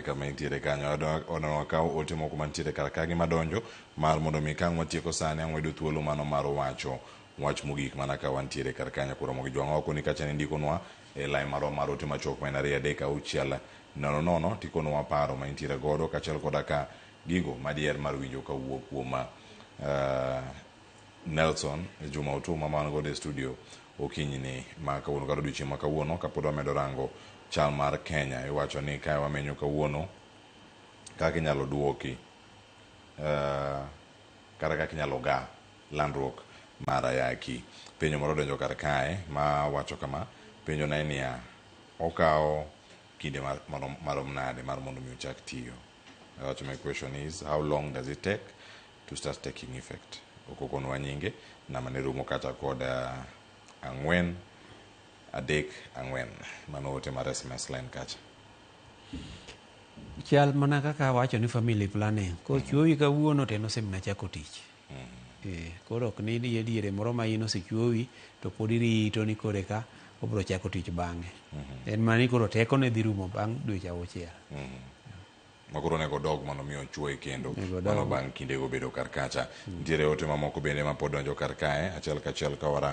Kama intiere kanyo odwa wakaw ote moko mantiere kar ka gi madonjo mar mondo mi kang' watieko sani ang' wayudo thuolo mano mar wacho wach mogik mana ka wantiere kar kanyo koro Ramogi Jwang' oko ni kacha nindikonwa e line marwa mar ote machuok ma en 23600 tikonwa paro ma intiere godo kaachiel koda ka gigo madiher mar winjo kawuok kuom Nelson Juma Otuoma ma wan godo e studio okinyini ma kawuono kata odiochieng' ma kawuono kapod wamedo rango chal mar Kenya. Iwacho ni kae wamenyo kawuono kaka inyalo duoki kata kaka inyalo ga landruok mar ayaki. Penjo moro odonjo kar kae ma wacho kama, penjo na en niya, okawo kinde marom nade mar mondo mi ochak tiyo? Wacho, my question is, how long does it take to start taking effect? Ok okonwa nyinge, namba ne rumo kata kod 434. Mano ote mar SMS line kacha. Chal mana kaka awacho ni family planning kochuowi kawuono to en osemina chako tich. Koro ok ni diere moro ma in osechuowi to pod irito ni koro eka obiro chako tich bang'e. En mana ni koro tekone dhi rumo bang' dweche 6. Ma koro onego dog mondo mi ochuoye kendo. Onego mano dog. Bang' kindego bedo kar kacha. Nitiere ote mamoko bende ma pod donjo kar kae achiel kachiel ka warango.